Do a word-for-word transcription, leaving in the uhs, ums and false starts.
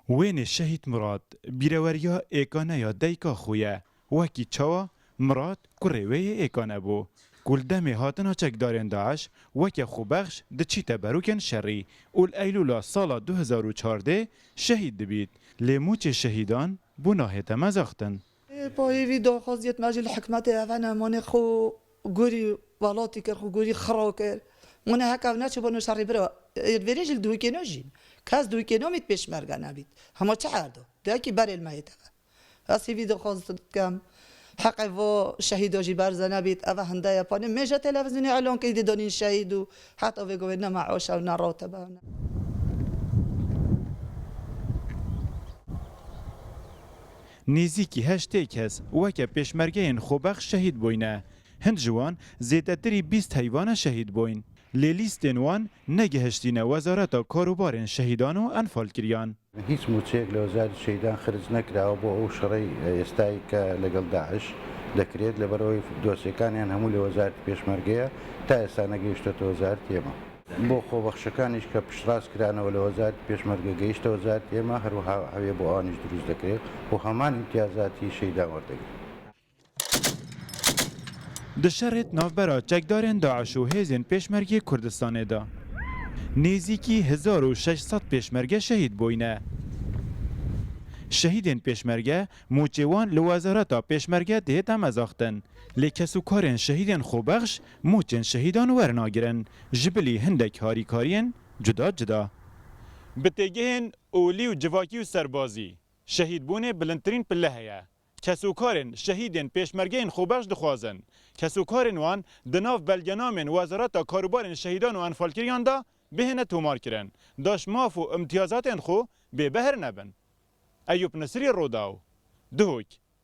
Wênê Şehîd Mirad, bîreweriya êkane ya dayika xwe ye, wekî çawa Mirad kurê wê yê êkane bû, ku li demê hatina çekdarên DAIŞ weke xwebexş diçîte berokên şerî û li Eylûla sala du hezar û çardeh şehîd dibît. Lê mûçê şehîdan bû nahête mezaxtin. Ê, payê vî daxwaziyê me jî li hikmetê eve ne, mane xwe gorî welatî kir, xwe gorî xira kir. Mane heke ev neçûbûne şerî bira, ê, vêrê jî li Duhokê najîn. Kes Duhokê namît, pêşmerge nebît. Hema çi erdo? Diyekî berê li me hêt eve. Ez hêvî daxwaz dikim. Heqê vo şehîda jî berze nebît. Eve hinde ye. Panê mêje televîzyonê elan kir, dê danîn şehîd û heta vê govê ne meaş ew ne ratibe ne. Nêzîkî heştê kes weke pêşmergeyên xwebexş şehîd bûyne. Hind ji wan zêdetirî bîst heyvane şehîd bûyn. Lê lîstên wan negihiştîne Wezareta Karûbarên Şehîdan û Enfalkiriyan. هیچ موچەیەک لە وەزارەتی شەهیدان خەرج نەکراوە بۆ ئەو شەڕەی ئێستای کە لەگەڵ داعش دەکرێت، لەبەرەوەی دۆسیەکانیان هەموو لە وەزارەتی پێشمەرگەیە، تا ئێستا نەگەیشتۆتە وەزارەتی ئێمە. بۆ خۆبەخشەکانیش کە پشتڕاست کرانەوە لە وەزارەتی پێشمەرگە گەیشتە وەزارەتی ئێمە، هەروەها هەوێ بۆ ئەوانیش دروست دەکرێت و هەمان ئیمتیازاتی شەهیدان وەردەگرن. Di şerê di navbera çekdarên DAIŞ û hêzên Pêşmergê Kurdistanê de nêzîkî hezar û şeş sed pêşmerge şehîd bûyne. Şehîdên Pêşmerge mûçê wan li Wezareta Pêşmerge dihête mezaxtin. Lê kesûkarên şehîdên xwebexş mûçên şehîdan wernagirin. Ji bilî hindek harîkariyên cuda cuda. Bi têgihên olî û civakî û serbazî, şehîdbûnê bilindtirîn pile heye. Kesûkarên şehîdên pêşmergeyên xwebexş dixwazin, kesûkarên wan di nav belgenamên Wezareta Karûbarên Şehîdan û Enfalkiriyan de bihêne tomarkirin, da ji maf û îmtiyazatên xwe bêbehr nebin. Eyûp Nisirî, Rodaw, Duhok.